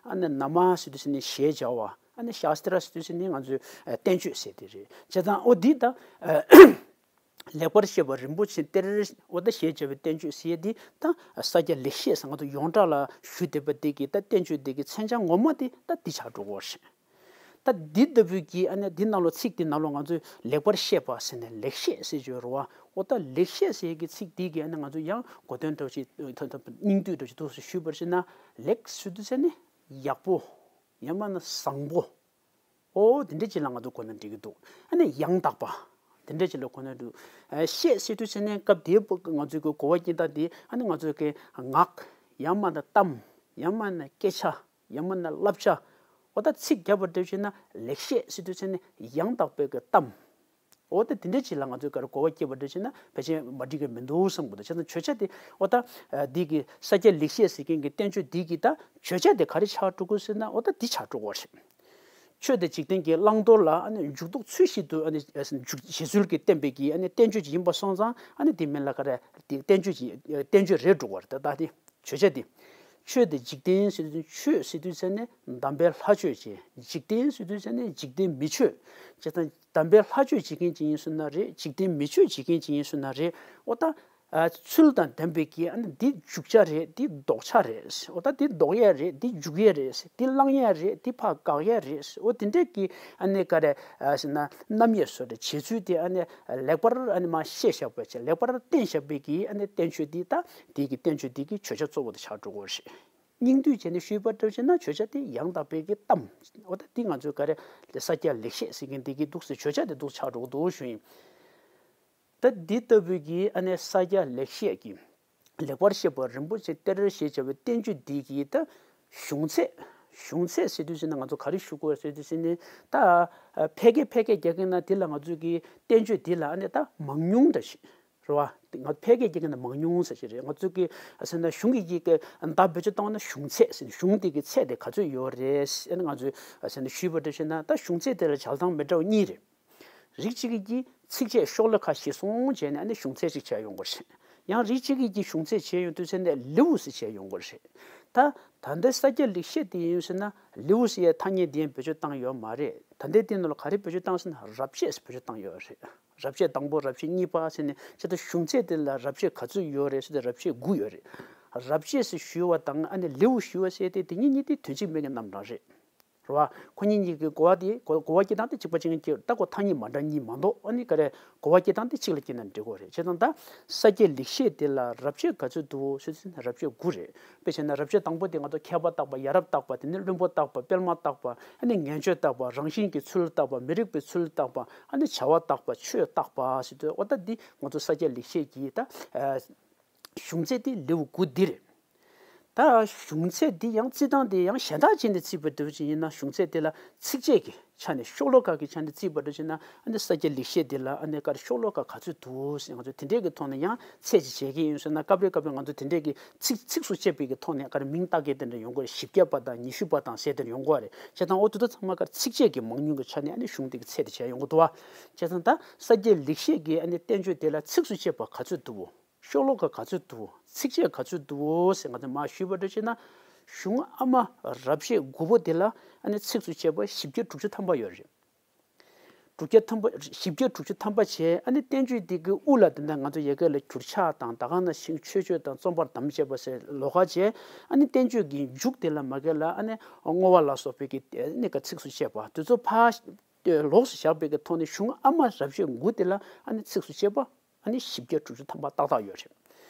ཨ་ནི་ན་མ་ཟེར་དུས་ཙམ་ནས་ཞེས་བྱ་བ། ཨ་ནི་ཤཱ་སྟྲ་ཟེར་དུས་ཙམ་ནས་ང་ཚོས་ཨ་བསྟན་བཅོས་ཟེར་དེ་རེད། བྱས་ཙང་འོ་འདི་ད་ཨ་ ལེགས་པར་བཤད་པ་རིན་པོ་ཆེ་གཏེར། འོ་ད་ཞེས་བྱ་བའི་བསྟན་བཅོས་ཟེར་ཡས་འདི་ད་ས་སྐྱ་ལེགས་བཤད་ཟེར་ང་ཚོ་ཡོངས་གྲགས་ལ་ཞུས་བསྡད་པ་འདི་གི་ད་བསྟན་བཅོས་འདི་གི་མཚན་བྱང་ངོ་མ་དེ་ད་འདི་ཆགས་འགྲོ་གི་ཡོད་རེད། ད་འདི་ལྟ་བུའི་གི་ཨ་ནི་འདི་ནང་ལོ་ཚིག་འདི་ནང་ལོ་ང་ཚོས་ལེགས་པར་བཤད་པ་ཟེར་ནས་ལེགས་བཤད་ཟེར་གྱི་ཡོད་རེད་བ། འོ་ད་ལེགས་བཤད་ཟེར་གྱི་ཚིག་འདི་གི་ཨ་ནི་ང་ཚོས་ཡང་གོ་དོན་འདྲ་བོ་ཞིག་ཐོན་ཐོན་སྙིང་བསྡུས་འདྲ་བོ་ཞིག་འདུག་ཟེར་ཞུས་པར་བྱས་ན། ལེགས་ཟེར་དུས་ཚེ་ནི་ཡག་པོ། ཡང་མིན་ན་བཟང་པོ། ཨོ་དེ་འདྲ་ཅིག་ལ་ང་ཚོ་གོ་ན་འགྲིག་གི་འདུག་ཨ་ནི་ཡང་དག་པ། དེ་འདྲ་ཅིག་ལ་གོ་ན་འགྲིག་ཨ་བཤད་ཟེར་དུས་ཚེ་ནི་སྐབས་དེའི་ང་ཚོའི་གི་གོ་བ་རྐྱེན་དག་དེ་ཨ་ནི་ང་ཚོའི་གི་ངག་ཡང་མིན་ན་གཏམ། ཡང་མིན་ན་སྐད་ཆ། ཡང་མིན་ན་བསླབ་བྱ། འོ་ད་ཚིག་རྒྱབ་པ་འདྲ་བྱས་ན་ལེགས་བཤད་ཟེར་དུས་ཚེ་ནི་ཡང་དག་པའི་གི་གཏམ། འོ་ད་དེ་འདྲ་ཅིག་ལ་ང་ཚོས་ག་རེ་གོ་བ་སྐྱེས་པ་འདྲ་བྱས་ན་ཕལ་ཆེར་མ་འགྲིག་གི་མི་འདུག་བསམ་གི་འདུག་བྱས་ཙང་བརྗོད་བྱ་དེ་འོ་ད་འདི་གི་ས་སྐྱ་ལེགས་བཤད་ཟེར་མཁན་གྱི་བསྟན་བཅོས་འདི་གི་ད་བརྗོད་བྱ་དེ་ག་རེ་ཆགས་འགྲོ་གི་ཟེར་ན་འོ་ད་འདི་ཆགས་འགྲོ་གི་རེད། ཆོས་དང་འཇིག་རྟེན་གྱི་བླང་དོར་ལ་ཨ་ནི་འཇུག་ལྡོག་ཚུལ་བཞིན་དུ་ཨ་ནི་འཇུག་བྱེད་ཚུལ་གྱིས་བསྟན་པའི་གི་ཨ་ནི་བསྟན་བཅོས་ཅིག་ཡིན་པ་སོང་ཙང་ཨ་ནི་དེ་མིན་ལ་ག་རེ་དེ་བསྟན་བཅོས་ཀྱི་བསྟན་བཅོས་རེད་འགྲོ་གི་རེད། ད་ད་དེ་བརྗོད་བྱ་དེ། ཆོས་དང་འཇིག་རྟེན་ཟེར་དུས་ཆོས་ཟེར་དུས་ཚེ་ནི་དམ་པའི་ལྷ་ཆོས་ཅན། འཇིག་རྟེན་ཟེར་དུས་ཚེ་ནི་འཇིག་རྟེན་མི་ཆོས་ཅན། དམ་པའི་ལྷ་ཆོས་བྱེད་མཁན་ཅིག་ཡིན་སོང་ན་རེད། འཇིག་རྟེན་མི་ཆོས་བྱེད་མཁན་ཅིག་ཡིན་སོང་ན་རེད། འོ་ད། ཨ་ཚུལ་དང་ལྡན་པའི་གི་ཨ་ནི་འདི་འཇུག་བྱ་རེད། འདི་ལྡོག་བྱ་རེད། འོ་ད་འདི་ལྡོག་ཡས་རེད། འདི་འཇུག་ཡས་རེད། འདི་བླང་ཡས་རེད། འདི་ཕར་དགག་ཡས་རེད། འོ་དེ་འདྲས་ཀྱི་ཨ་ནི་ག་རེ་ཨ་ཟེར་ན་རྣམ་དབྱེ་བཟོ་འདྲ་བྱེད་ཚུལ་དེ་ཨ་ནི་ལེགས་པར་ཨ་ནི་མ་བཤད་བཞག་པ་བྱས། ལེགས་པར་བསྟན་བཞག་པའི་གི་ཨ་ནི་བསྟན་བཅོས་འདི་ད་འདི་གི་བསྟན་བཅོས་འདི་གི་བརྗོད་བྱ་གཙོ་བོ་དེ་ཆགས་འགྲོ་གི་རེད། སྙིང་བསྡུས་བྱས་ནས་ཞུས་པ་འདྲ་བྱས་ན་བརྗོད་བྱ་དེ་ཡང་དག་པའི་གི་གཏམ། འོ་ད་འདི་ང་ཚོའི་ག་རེ་ས་སྐྱ་ལེགས་བཤད་ཟེར་མཁན་འདི་གི་འདུག་སེ་བརྗོད་བྱ་དེ་འདུག་ཆགས་འགྲོ་གི་འདུག་ཞུ་ཡིན། ད་འདི་ལྟ་བུའི་གི་ཨ་ནི་ས་སྐྱ་ལེགས་བཤད་ཀྱི་ལེགས་པར་བཤད་པ་རིན་པོ་ཆེ་གཏེར་ཞེས་བྱ་བའི་བསྟན་བཅོས་འདི་གི་ད་གཞུང་ཚད། གཞུང་ཚད་ཟེར་དུས་ཟེར་ན་ང་ཚོ་ག་རེ་ཞུ་དགོས་ཟེར་དུས་ཟེར་ནས་ད་ཕལ་སྐད་ཕལ་སྐད་རྒྱག་གིན་ན་དེ་ལ་ང་ཚོའི་གི་བསྟན་བཅོས་འདི་ལ་ཨ་ནི་ད་མང་ཉུང་འདྲ་ཞིག་རེད་བ། ང་ཕལ་སྐད་རྒྱག་གིན་ན་མང་ཉུང་ཟེར་ཞིག་རེད། ང་ཚོའི་གི་ཟེར་ན་གཞུང་གི་གི་ད་བེད་སྤྱོད་བཏང་བ་ན་གཞུང་ཚད་ཟེར་ནས་གཞུང་འདི་གི་ཚད་དེ་ག་ཚོད་ཡོད་རེད་ཟེར་ན་ང་ཚོས་ཟེར་ན་ཞུས་པ་འདྲ་ཞིག་ན་ད་གཞུང་ཚད་དེ་ལ་བྱེད་སྟངས་མི་འདྲ་བ་གཉིས་རེད། རིགས་གཅིག་གིས་ཀྱིས་ཚིགས་བཅད་ཤོ་ལོ་ཀ་གཞིར་བཟུང་བྱས་ནས་ཨ་ནི་གཞུང་ཚད་ཅིག་བྱས་ཡོང་གི་རེད། ཡང་རིགས་གཅིག་གིས་ཀྱིས་གཞུང་ཚད་བྱས་ཡོང་དུས་ཚེ་ནས་ལེའུ་ཟེར་བྱས་ཡོང་གི་རེད། ད་ད་ལྟའི་ས་སྐྱ་ལེགས་བཤད་དེ་ཡིན་ཟེར་ན་ལེའུ་ཟེར་ཡའི་ཐ་སྙད་དེ་ཡང་བེད་སྤྱོད་བཏང་ཡོད་མ་རེད། ད་ལྟའི་དེ་ནང་ལ་ག་རེ་བེད་སྤྱོད་བཏང་ཟེར་ན་རབ་བྱེད་ཟེར་བེད་སྤྱོད་བཏང་ཡོད་རེད། རབ་བྱེད་དང་པོ་རབ་བྱེད་གཉིས་པ་ཟེར་ནས་བྱས་ད་གཞུང་ཚད་དེ་ལ་རབ་བྱེད་ག་ཚོད་ཡོད་རེད་ཟེར་ཏེ་རབ་བྱེད་དགུ་ཡོད་རེད། རབ་བྱེད་ཟེར་ཞུ་བ་དང་ཨ་ནི་ལེའུ་ཞུ་བ་ཟེར་ཏེ་དེ་གཉིས་གཉིས་དེ་དོན་གཅིག་མིང་གི་རྣམ་གྲངས་རེད། རེད་བ། ཁོ་གཉིས་གཉིས་ཀྱི་གོ་བ་དེ་གོ་གོ་བ་སྐྱེ་སྟངས་དེ་གཅིག་པ་གཅིག་རྐྱང་སྐྱེ་ད་གོ་ཐ་སྙད་མ་འདྲ་གཉིས་མ་གཏོགས་ཨ་ནི་ག་རེ་གོ་བ་སྐྱེ་སྟངས་དེ་གཅིག་ལ་སྐྱེ་ན་འགྲིག་གོ་རེད། བྱས་ཙང་ད་ས་སྐྱ་ལེགས་བཤད་དེ་ལ་རབ་བྱེད་ག་ཚོད་འདུག་ཟེར་ན་རབ་བྱེད་དགུ་རེད། དཔེ་བྱས་ན་རབ་བྱེད་དང་པོ་དེ་ང་ཚོ་མཁས་པ་བརྟག་པ། ཡ་རབས་བརྟག་པ། དེ་ནས་བླུན་པོ་བརྟག་པ། དཔེ་མ་བརྟག་པ། ཨ་ནི་ངན་སྤྱོད་བརྟག་པ། རང་བཞིན་གྱི་ཚུལ་བརྟག་པ། མི་རིགས་པའི་ཚུལ་བརྟག་པ། ཨ་ནི་བྱ་བ་བརྟག་པ། ཆོས་བརྟག་པ་ཟེར་དུས་འོ་ད་འདི་ང་ཚོ་ས་སྐྱ་ལེགས་བཤད་ཀྱི་ད་གཞུང་ཚད་དེ་ལེའུ་དགུ་འདི་རེད། ད་གཞུང་ཚད་འདི་ཡང་རྩིས་སྟངས་དེ་ཡང་གཞན་དག་ཅིག་ནས་རྩིས་པ་འདྲ་བོ་ཅིག་ཡིན་ན་གཞུང་ཚད་དེ་ལ་ཚིགས་བཅད་ཀྱི་ཆ་ནས་ཤོ་ལོ་ཀ་གི་ཆ་ནས་རྩིས་པ་འདྲ་ཅིག་ན་ཨ་ནི་ས་སྐྱ་ལེགས་བཤད་འདི་ལ་ཨ་ནི་ཀར་ཤོ་ལོ་ཀ་ག་ཚོད་འདུག་ཟེར་ང་ཚོ་དེ་འདྲས་ཀྱི་ཐོག་ནས་ཡང་ཚད་ཅིག་བྱེད་ཀྱི་ཡིན་ཟེར་ན་སྐབས་རེ་སྐབས་རེ་ང་ཚོ་དེ་འདྲས་ཀྱི་ཚིག་ཚིགས་སུ་བཅད་པའི་གི་ཐོག་ནས་ཀར་མིང་བཏགས་མཁན་དེ་འདྲ་ཡོང་གི་རེད། བཞི་བརྒྱ་པ་དང་ཉི་ཤུ་པ་དང་ཟེར་དེ་འདྲ་ཡོང་གི་རེད། བྱས་ཙང་འོ་དེ་དག་ཚང་མ་ཀར་ཚིགས་བཅད་ཀྱི་མང་ཉུང་གི་ཆ་ནས་ཨ་ནི་གཞུང་དེ་གི་ཚད་དེ་བྱས་ཡོང་གི་འདུག་བ། བྱས་ཙང་ད་ས་སྐྱ་ལེགས་བཤད་ཀྱི་ཨ་ནི་བསྟན་བཅོས་དེ་ལ་ཚིགས་སུ་བཅད་པ་ག་ཚོད་འདུག་བོ། ཤོ་ལོ་ཀ་ག་ཚོད་འདུག་ཚིགས་བཅད་ག་ཚོད་འདུག་ཟེར་ང་ཚོས་མར་ཞུས་པ་འདྲ་བྱས་ན། གཞུང་ཨ་མ་རབ་བྱེད་དགུ་པོ་དེ་ལ་ཨ་ནི་ཚིགས་སུ་བཅད་པ་བཞི་བརྒྱ་དྲུག་ཅུ་ཐམ་པ་ཡོད་རེད། དྲུག་བརྒྱ་ཐམ་པ་བཞི་བརྒྱ་དྲུག་ཅུ་ཐམ་པ་བྱས་ཨ་ནི་བསྟན་བཅོས་འདི་གི་དབུ་ལ་དེ་འདྲ་ང་ཚོ་ཡ་གི་ལ་འགྱུར་ཕྱག་དང་ད་ག་ནང་བཞིན་མཆོད་བརྗོད་དང་རྩོམ་པར་དམ་བཅས་པ་ཟེར་ལོགས་ཀ་བྱས། ཨ་ནི་བསྟན་བཅོས་ཀྱི་མཇུག་དེ་ལ་མ་གི་ལ་ཨ་ནི་བསྔོ་བ་ལ་སོགས་པའི་གི་ཨ་ནི་ག་ཚིགས་སུ་བཅད་པ་དེ་ཚོ་ཕར་ལོགས་སུ་བཞག་པའི་གི་ཐོག་ནས་གཞུང་ཨ་མ་རབ་བྱེད་དགུ་དེ་ལ་ཨ་ནི་ཚིགས་སུ་བཅད་པ། ཨ་ནི་བཞི་བརྒྱ་དྲུག་ཅུ་ཐམ་པ་ཏག་ཏག་ཡོད་རེད།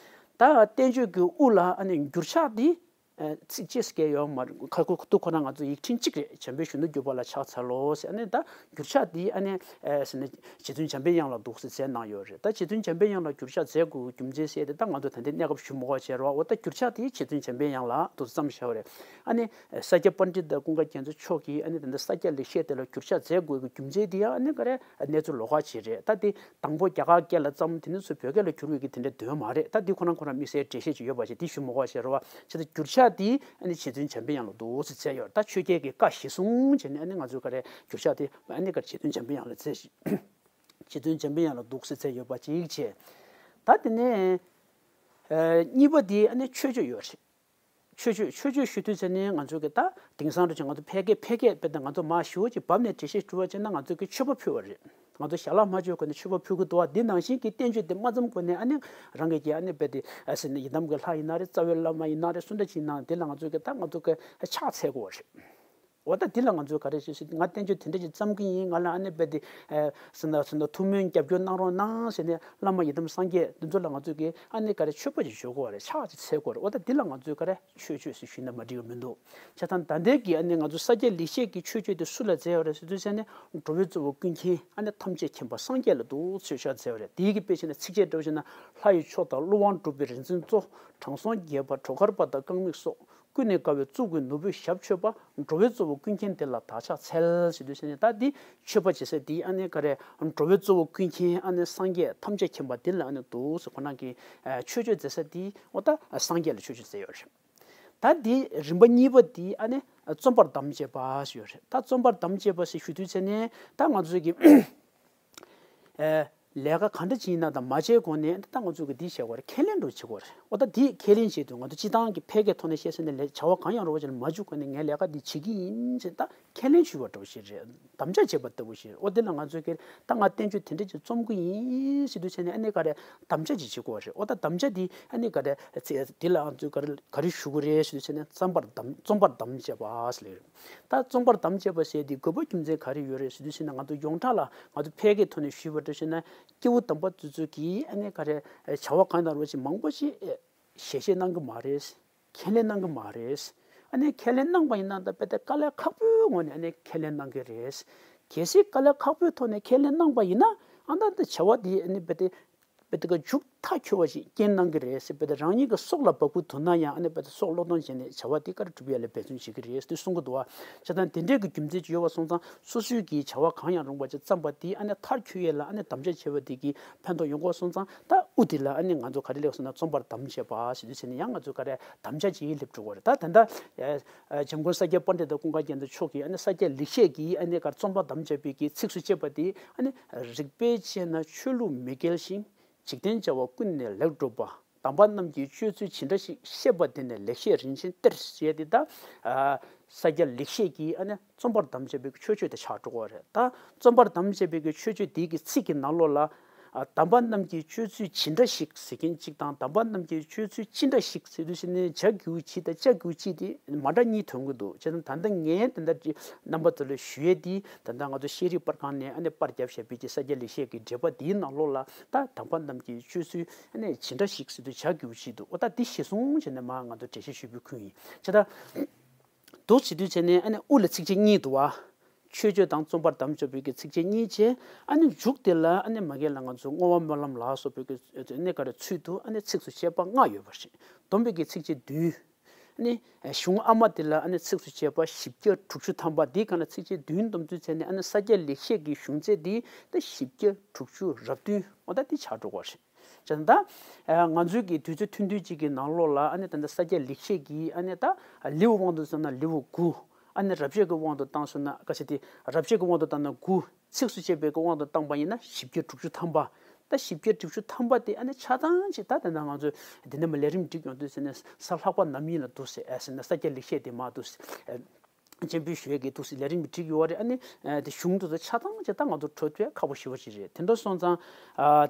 ད་བསྟན་བཅོས་ཀྱི་དབུ་ལ་ཨ་ནི་འགྱུར་ཕྱག་འདི་ཚིགས་བཅད་ཟེར་མཁན་ཡོད་མ་རེད། ཁ་ཁུ་ཁུ་ཁོ་ན་ང་ཚོ་ཡིག་ཕྲེང་གཅིག་རེད། བྱམས་པའི་གཞོན་ནུ་གྱུར་པ་ལ་ཕྱག་འཚལ་ལོ་ཟེར། ཨ་ནི་ད་འགྱུར་ཕྱག་འདི་ཨ་ནི་ཟེར་ན་རྗེ་བཙུན་འཇམ་པའི་དབྱངས་ལ་འདུག་སེ་མཛད་གནང་ཡོད་རེད། ད་རྗེ་བཙུན་འཇམ་པའི་དབྱངས་ལ་འགྱུར་ཕྱག་མཛད་དགོས་རྒྱུ་མཚན་ཟེར་ཏེ་ད་ང་ཚོ་ད་ལྟའི་གནས་སྐབས་ཞུ་མི་དགོས་བྱས་རོགས། འོ་ད་འགྱུར་ཕྱག་དེ་རྗེ་བཙུན་འཇམ་པའི་དབྱངས་ལ་འདུག་སེ་བརྩམས་བཞག་པ་རེད། ཨ་ནི་ས་སྐྱ་པཎྜི་ཏ་ཀུན་དགའ་རྒྱ་མཚོ་མཆོག་གིས་ཨ་ནི་ད་ལྟ་ས་སྐྱ་ལེགས་བཤད་དེ་ལ་འགྱུར་ཕྱག་མཛད་དགོས་ཀྱི་རྒྱུ་མཚན་དེ་ཡང་ཨ་ནི་ག་རེ་གནས་ཚུལ་ལོགས་ཀ་ཅིག་རེད། ད་དེ་དང་པོ་རྒྱ་གར་སྐད་ལ་བརྩམས། དེ་ནས་ཚུར་བོད་སྐད་ལ་བསྒྱུར་བའི་གི་དེ་འདྲའི་དོན་མ་རེད། ད་འདི་ཁོ་རང་ཁོ་རང་དམིགས་བསལ་འགྲེལ་བཤད་ཅིག་ཡོད་པ་ཞིག་དེ་ཞུ་མི་དགོས་ཞེས་རེད་བ། བྱས་ཙང་འགྱུར་ཕྱག་དེ་ཨ་ནི་རྗེ་བཙུན་འཇམ་པའི་དབྱངས་ལ་འདུག་སེ་མཛད་ཡོད། ད་ཆོས་རྒྱལ་གྱི་བཀའ་གཞིར་བཟུང་བྱས་ནས་ཨ་ནི་ང་ཚོས་ག་རེ་འགྱུར་ཕྱག་དེ་ཨ་ནི་ག་རེ་རྗེ་བཙུན་འཇམ་པའི་དབྱངས་ལ་མཛད་ཞིག་རྗེ་བཙུན་འཇམ་པའི་དབྱངས་ལ་འདུག་སེ་མཛད་ཡོད་པ་གཅིག་བྱས། ད་དེ་ནས་གཉིས་པ་དེ་ཨ་ནི་མཆོད་བརྗོད་ཡོད་རེད། མཆོད་བརྗོད། མཆོད་བརྗོད་ཞུ་དུས་ཚེ་ནི་ང་ཚོ་གི་ད་དེང་སང་འདྲ་ཅིག་ང་ཚོ་ཕལ་སྐད་ཕལ་སྐད་དཔེ་ད་ང་ཚོ་མར་ཞུ་བ་ཅིག་བབས་ནས་འགྲེལ་བཤད་ཞུ་བ་ཅིག་ན་ང་ཚོ་གི་མཆོད་པ་ཕུལ་བ་རེད། ང་ཚོ་ཞལ་ལག་མ་མཆོད་གོང་ནས་མཆོད་པ་ཕུལ་གྱི་འདུག་བ། འདི་ནང་བཞིན་གྱི་བསྟན་བཅོས་དེ་མ་བརྩམས་གོང་ནས་ཨ་ནི་རང་གི་གི་ཨ་ནི་རྦད་དེ་ཨ་ཟེར་ནས་ཡི་དམ་གྱི་ལྷ་ཡིན་ན་རེད། རྩ་བའི་བླ་མ་ཡིན་ན་རེད། སུ་འདྲ་ཅིག་ཡིན་ན་འདི་ལ་ང་ཚོ་གི་ད་ང་ཚོ་གི་ཕྱག་འཚལ་དགོས་པ་རེད། འོ་ད་འདི་ལ་ང་ཚོས་ག་རེ་ཞུ་ཞུ། ང་བསྟན་བཅོས་དེ་འདྲ་ཞིག་བརྩམ་གྱི་ཡིན། ང་ལ་ཨ་ནི་རྦད་དེ་ཨེ་ཟེར་ན་ཟེར་ན་ཐུགས་སྨོན་རྒྱབ་སྐྱོར་གནང་རོགས་གནང་ཟེར་ནས་བླ་མ་ཡི་དམ་སངས་རྒྱས་འདི་ཚོ་ལ་ང་ཚོས་ཀྱི་ཨ་ནི་ག་རེ་མཆོད་པ་ཞིག་ཞུ་དགོས་པ་རེད། ཕྱག་ཅིག་འཚལ་དགོས་རེད། འོ་ད་འདི་ལ་ང་ཚོས་ག་རེ་མཆོད་བརྗོད་ཟེར་ཞུས་ན་མ་འགྲིག་པ་མི་འདུག་བྱས་ཙང་ད་ལྟའི་གི་ཨ་ནི་ང་ཚོ་ས་སྐྱ་ལེགས་བཤད་ཀྱི་མཆོད་བརྗོད་དེ་སུ་ལ་མཛད་ཡོད་རེད་ཟེར་དུས་ཙ་ནས་འགྲོ་བའི་གཙོ་བོ་ཀུན་མཁྱེན་ཨ་ནི་ཐམས་ཅད་མཁྱེན་པ་སངས་རྒྱས་ལ་འདུག་མཆོད་བརྗོད་མཛད་ཡོད་རེད། དེའི་གི་དཔེ་བྱས་ན་ཚིགས་བཅད་འདྲ་བོ་བྱས་ན། ལྷ་ཡི་མཆོག་དང་ཀླུ་དབང་གྲུབ་པའི་རིག་འཛིན་གཙོ། དྲང་སྲོང་རྒྱས་པ་གྲོ་མཁར་པ་དང་རྐང་མིག་སོགས། ཀུན་ནས་དགའ་བའི་གཙུག་གི་ནོར་བུས་ཞབས་མཆོད་པ། འགྲོ་བའི་གཙོ་བོ་ཀུན་མཁྱེན་དེ་ལ་བདག་ཕྱག་འཚལ་ཟེར་དུས་ཙ་ནས་ད་འདི་མཆོད་པ་བྱེད་ས་འདི་ཨ་ནི་ག་རེ། འགྲོ་བའི་གཙོ་བོ་ཀུན་མཁྱེན་ཨ་ནི་སངས་རྒྱས་ཐམས་ཅད་མཁྱེན་པ་འདི་ལ་ཨ་ནི་འདུག་སེ་ཁོ་རང་གིས་ཨ་མཆོད་བརྗོད་མཛད་ས་འདི་འོ་ད་སངས་རྒྱས་ལ་མཆོད་བརྗོད་མཛད་ཡོད་རེད། ད་འདི་རིམ་པ་གཉིས་པ་འདི་ཨ་ནི་རྩོམ་པར་དམ་བཅས་པ་ཞུ་ཡོད་རེད། ད་རྩོམ་པར་དམ་བཅས་པ་ཞེས་ཞུ་དུས་ཙ་ནས་ད་ང་ཚོས་ཀྱི་ཨེ། ལས་ཀ་གང་འདྲ་ཅིག་ཡིན་ན་དང་མ་བྱས་གོང་ནས་ད་ང་ཚོས་ཀྱི་འདི་བྱེད་དགོས་རེད། ཁས་ལེན་འགྲོ་བྱེད་དགོས་རེད། འོ་ད་འདི་ཁས་ལེན་བྱེད་དུས་ང་ཚོ་སྤྱི་བཏང་གི་ཕལ་སྐད་ཐོག་ནས་བཤད་ཟེར་ནས་ལས་བྱ་བ་གང་ཡང་རོགས་བྱས་ནས་མ་འཇུག་གོང་ནས་ངས་ལས་ཀ་འདི་བྱེད་ཀྱི་ཡིན་ཟེར་ད་ཁས་ལེན་ཞུས་པ་འདྲ་བོ་ཞིག་རེད། དམ་བཅའ་བྱས་པ་ལྟ་བུ་ཞིག་རེད། འོ་དེ་ལ་ང་ཚོས་ཀྱི་ད་ང་བསྟན་བཅོས་དེ་འདྲ་ཅིག་རྩོམ་གྱི་ཡིན་ཟེར་དུས་ཙ་ནས་ཨ་ནི་ག་རེ་དམ་བཅའ་ཅིག་བྱེད་དགོས་རེད། འོ་ད་དམ་བཅའ་འདི་ཨ་ནི་ག་རེ་ཚེ་འདི་ལ་ང་ཚོས་ག་རེ་ག་རེ་ཞུ་དགོས་རེད་ཟེར་དུས་ཙ་ནས་རྩོམ་པར་དམ་རྩོམ་པར་དམ་བཅས་པ་ཟེར་ལེ་རེད། ད་རྩོམ་པར་དམ་བཅས་པ་ཟེར་དེ་དགོས་པ་རྒྱུ་མཚན་ག་རེ་ཡོད་རེད་ཟེར་དུས་ཙ་ན་ང་ཚོ་ཡོངས་གྲགས་ལ་ང་ཚོ་ཕལ་སྐད་ཐོག་ནས་ཞུས་པ་འདྲ་ཞིག་ན་སྐྱེ་བོ་དམ་པ་དེ་ཚོ་གིས་ཨ་ནི་ག་རེ་བྱ་བ་གང་ཡིན་ན་རོགས་ཅིག་མང་པོ་ཞིག་ཞལ་བཞེས་གནང་གི་མ་རེད། ཁས་ལེན་གནང་གི་མ་རེད། ཨ་ནི་ཁས་ལེན་གནང་པ་ཡིན་ན་ད་དཔེ་དེ་དཀའ་ལས་ཁག་པོའི་ངང་ནས་ཨ་ནི་ཁས་ལེན་གནང་གི་རེད། གལ་སྲིད་དཀའ་ལས་ཁག་པོའི་ཐོག་ནས་ཁས་ལེན་གནང་པ་ཡིན་ན་ཨ་ད་ད་བྱ་བ་དེ་ཨ་ནི་དཔེ་དེ། དཔེ་དེ་ག་མཇུག་མཐའ་འཁྱོལ་བ་ཞིག་རྐྱེན་གནང་གི་རེད་ཟེར། དཔེ་དེ་རང་ཉིད་ཀྱི་སྲོག་ལ་བ་སྤུ་དུག་ན་ཡང་ཨ་ནི་དཔེ་དེ་སྲོག་བློས་གཏོང་བྱས་ནས་བྱ་བ་དེ་ག་རེ་སྒྲུབ་ཡ་ལ་འབད་བརྩོན་བྱེད་ཀྱི་རེད་ཟེར་གསུང་གི་འདུག་བ། བྱས་ཙང་དེ་འདྲའི་གི་རྒྱུ་མཚན་ཅིག་ཡོད་པ་སོང་ཙང་སོ་སོའི་གི་བྱ་བ་གང་ཡང་རུང་བ་ཅིག་བརྩམས་པ་དེ་ཨ་ནི་མཐར་འཁྱོལ་ཡས་ལ་ཨ་ནི་དམ་བཅའ་བྱས་པ་དེ་གི་ཕན་ཐོགས་ཡོང་གི་ཡོད་པ་སོང་ཙང་ད་དབུ་དེ་ལ་ཨ་ནི་ང་ཚོ་ག་རེ་ལབ་སོང་ན་རྩོམ་པར་དམ་བཅས་པ་ཟེར་དུས་ཟེར་ནས་ཡང་ང་ཚོ་ག་རེ་དམ་བཅའ་ཅིག་སླེབས་འགྲོ་གི་རེད། ད་ད་ལྟ་ཨ་ཨ་འཇམ་མགོན་ས་སྐྱ་པཎྜི་ཏ་ཀུན་དགའ་རྒྱ་མཚོ་མཆོག་གིས་ཨ་ནི་ས་སྐྱ་ལེགས་བཤད་ཀྱི་ཨ་ནི་ག་རེ་རྩོམ་པར་དམ་བཅས་པའི་གི་ཚིགས་སུ་བཅད་པ་དེ་ཨ་ནི། རིགས་པས་དཔྱད་ན་ཆོས་ལུགས་མི་འགལ་ཞིང་། འཇིག་རྟེན་བྱ་བ་ཀུན་ནས་ལེགས་གྲུབ་པ། དམ་པ་རྣམས་ཀྱི་སྤྱོད་ཚུལ་ཇི་འདྲ་ཞིག་ཤེས་པ་དེ་ནི་ལེགས་བཤད་རིན་ཆེན་གཏེར་ཞེས་ཏེ་ད། ས་སྐྱ་ལེགས་བཤད་ཀྱི་ཨ་ནི་རྩོམ་པར་དམ་བཅས་པའི་མཆོད་བརྗོད་དེ་ཆགས་འགྲོ་གི་རེད། ད་རྩོམ་པར་དམ་བཅས་པའི་མཆོད་བརྗོད་དེའི་གི་ཚིག་གི་ནང་ལོགས་ལ། དམ་པ་རྣམས་ཀྱི་སྤྱོད་ཚུལ་ཇི་འདྲ་ཞིག་ཟེར་མཁན་གཅིག་དང་དམ་པ་རྣམས་ཀྱི་སྤྱོད་ཚུལ་ཅི་འདྲ་ཞིག་ཟེར་དུས་ཙ་ནས་བྱ་རྒྱུ་ཅི་དང་བྱ་རྒྱུ་ཅི་དེ་མ་འདྲ་གཉིས་ཐོན་གི་འདུག་བྱས་ཙང་ད་ལྟ་ངས་ད་ལྟ་རྣམ་པ་ཚོ་ལ་ཞུ་ཡས་དེ་ད་ལྟ་ང་ཚོ་ཤེས་རིག་པར་ཁང་ནས་ཨ་ནི་པར་བརྒྱབ་བཞག་པའི་ཀྱི་ས་སྐྱ་ལེགས་བཤད་ཀྱི་འགྲེལ་པ་དེའི་ནང་ལོགས་ལ་ད་དམ་པ་རྣམས་ཀྱི་སྤྱོད་ཚུལ་ཨ་ནི་ཇི་འདྲ་ཞིག་ཟེར་དུས་བྱ་རྒྱུ་ཅི་འདུག་འོ་ད་དེ་གཞིར་བཟུང་བྱས་ནས་མར་ང་ཚོ་འགྲེལ་བཤད་ཞུས་པའི་ཁུལ་ཡིན། བྱས་ད། འདུག་བྱེད་དུས་བྱས་ནས་ཨ་ནི་དབུ་ལ་ཚིགས་བཅད་གཉིས་འདུག་བ། མཆོད་བརྗོད་དང་རྩོམ་པར་དམ་བཅས་པའི་གི་ཚིགས་བཅད་གཉིས་བྱས། ཨ་ནི་མཇུག་དེ་ལ་ཨ་ནི་མ་གི་ལ་ང་ཚོ་བསྔོ་བ་སྨོན་ལམ་ལ་སོགས་པའི་གི་ཨ་ནི་ག་རེ་ཚུལ་དུ་ཨ་ནི་ཚིགས་སུ་བཅད་པ་ལྔ་ཡོད་པ་རེད། བསྡོམས་པའི་གི་ཚིགས་བཅད་བདུན། ཨ་ནི་གཞུང་ཨ་མ་དེ་ལ་ཨ་ནི་ཚིགས་སུ་བཅད་པ་བཞི་བརྒྱ་དྲུག་ཅུ་ཐམ་པ་འདི་ག་ན་ཚིགས་བཅད་བདུན་བསྡོམས་དུས་བྱས་ནས་ཨ་ནི་ས་སྐྱ་ལེགས་བཤད་ཀྱི་གཞུང་ཚད་འདི་ད་བཞི་བརྒྱ་དྲུག་ཅུ་རབ་བདུན་འོ་ད་འདི་ཆགས་འགྲོ་གི་རེད། བྱས་ཙང་ད། ང་ཚོའི་གི་དུས་ཚོད་ཐུང་ཐུང་ཅིག་གི་ནང་ལོགས་ལ་ཨ་ནི་ད་ལྟ་ས་སྐྱ་ལེགས་བཤད་ཀྱི་ཨ་ནི་ད་ལེའུ་དབང་དུ་བཏང་ན་ལེའུ་དགུ། ཨ་ནི་རབ་བྱེད་ཀྱི་དབང་དུ་བཏང་སོང་ན་ག་ཚོད་དེ་རབ་བྱེད་ཀྱི་དབང་དུ་བཏང་ན་དགུ། ཚིགས་སུ་བཅད་པའི་གི་དབང་དུ་བཏང་པ་ཡིན་ན་བཞི་བརྒྱ་དྲུག་ཅུ་ཐམ་པ། ད་བཞི་བརྒྱ་དྲུག་ཅུ་ཐམ་པ་དེ་ཨ་ནི་ཆ་ཚང་ཅིག་ད་དེ་འདྲ་ང་ཚོས་འདི་ནས་མ་ལས་རིམ་སྒྲིག་ཡོང་དུས་ཟེར་ནས་གཟའ་ལྷག་པ་ནམ་ཡིན་ལ་འདུག་ཟེར་ཨ་ཟེར་ན་ས་སྐྱ་ལེགས་བཤད་དེ་མ་འདུག་ཟེར། སྤྱན་འབུལ་ཞུ་ཡས་ཀྱི་འདུག་ཟེར་ལས་རིམ་སྒྲིག་ཡོད་རེད། ཨ་ནི་དེ་གཞུང་དེ་ཚོ་ཆ་ཚང་ཅིག་ད་ང་ཚོ་འཕྲོད་ཐུབ་ཡ་ཁག་པོ་ཞེ་པོ་ཅིག་རེད། དེ་འདྲ་སོང་ཙང་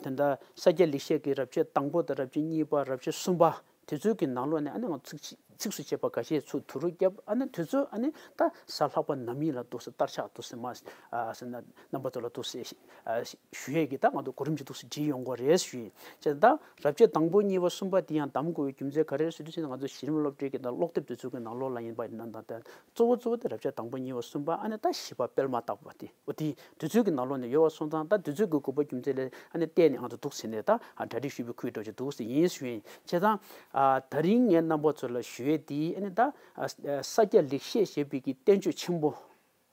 དེ་འདྲ་ས་སྐྱ་ལེགས་བཤད་ཀྱི་རབ་བྱེད་དང་པོ་དང་རབ་བྱེད་གཉིས་པ་རབ་བྱེད་གསུམ་པ་དེ་ཚོའི་གི་ནང་ལོགས་ནས་ཨ་ནི་ང་ཚིགས་ཚིགས་སུ་བཅད་པ་འགའ་ཤས་ཚུར་བསྡུ་རུབ་བརྒྱབ། ཨ་ནི་དེ་ཚོ་ཨ་ནི་ད་གཟའ་ལྷག་པ་ནམ་ཡིན་ལ་འདུག་ཟེར་བསྟར་ཆགས་འདུག་ཟེར་མ་ཟེར་ན་རྣམ་པ་ཚོ་ལ་འདུག་ཟེར་ཞུ་ཡས་ཀྱི་ད་ང་ཚོ་གོ་རིམ་ཅིག་འདུག་ཟེར་བྲིས་ཡོང་གི་རེད་ཞུ་ཡིན། བྱས་ཙང་ད་རབ་བྱེད་དང་པོ་གཉིས་པ་གསུམ་པ་དེ་ཡང་གདམ་དགོས་པའི་རྒྱུ་མཚན་ག་རེ་རེད་ཟེར་དུས་ཙམ་ང་ཚོ་གཞི་རིམ་སློབ་གྲྭའི་གི་ད་ཀློག་དེབ་དེ་ཚོའི་གི་ནང་ལོགས་ལ་ཡིན་པ་ཡིན་ན་ད་གཙོ་བོ་གཙོ་བོ་དེ་རབ་བྱེད་དང་པོ་གཉིས་པ་གསུམ་པ་ཨ་ནི་ད་བཞི་པ་སྤེལ་མ་བཏགས་པ་དེ་འོ་དེ་དེ་ཚོའི་གི་ནང་ལོགས་ནས་ཡོད་པ་སོང་ཙང་ད་དེ་ཚོའི་གི་དགོས་པ་རྒྱུ་མཚན་ལ་ཨ་ནི་བལྟས་ནས་ང་ཚོ་འདུག་ཟེར་ནས་ད་གྲ་སྒྲིག་ཞུས་པའི་ཁུལ་འདྲ་ཅིག་འདུག་ཟེར་ཡིན་ཞུ་ཡིན། བྱས་ཙང་ད་རིང་ངས་རྣམ་པ་ཚོ་ལ་ཞུ་ཡས་དེ་ཨ་ནི་ད་ས་སྐྱ་ལེགས་བཤད་ཞེས་པའི་གི་བསྟན་བཅོས་ཆེན་པོ།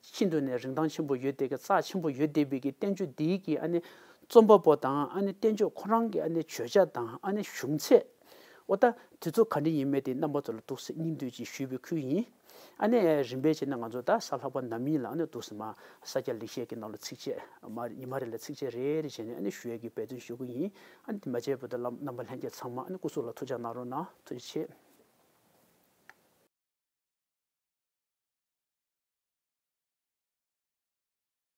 ཤིན་ཏུ་ནས་རིན་ཐང་ཆེན་པོ་ཡོད་བསྡད་ཀྱི་རྩ་ཆེན་པོ་ཡོད་བསྡད་པའི་གི་བསྟན་བཅོས་འདིའི་གི་ཨ་ནི་རྩོམ་པ་པོ་དང་ཨ་ནི་བསྟན་བཅོས་ཁོ་རང་གི་ཨ་ནི་བརྗོད་བྱ་དང་ཨ་ནི་གཞུང་ཚད། འོ་ད་དེ་ཚོ་ག་འདྲ་ཡིན་མིན་དེ་རྣམ་པ་ཚོ་ལ་འདུག་སེ་སྙིང་བསྡུས་ཅིག་ཞུས་པའི་ཁུལ་ཡིན། ཨ་ནི་རིམ་པས་བྱས་ན་ང་ཚོ་ད་གཟའ་ལྷག་པ་ནམ་ཡིན་ལ་ཨ་ནི་འདུག་སེ་མར་ས་སྐྱ་ལེགས་བཤད་ཀྱི་ནང་ལ་ཚིགས་བཅད་མར་ཉི་མ་རེ་ལ་ཚིགས་བཅད་རེ་རེ་བྱས་ནས་ཨ་ནི་ཞུ་ཡས་ཀྱི་འབད་བརྩོན་ཞུ་གི་ཡིན། ཨ་ནི་དེ་མ་བྱས་བར་དུ་ལ་རྣམ་པ་ལྷན་རྒྱས་ཚང་མ་ཨ་ནི་སྐུ་གཟུགས་ལ་ཐུགས་ཅག་གནང་རོགས་གནང་། ཐུགས་རྗེ་ཆེ།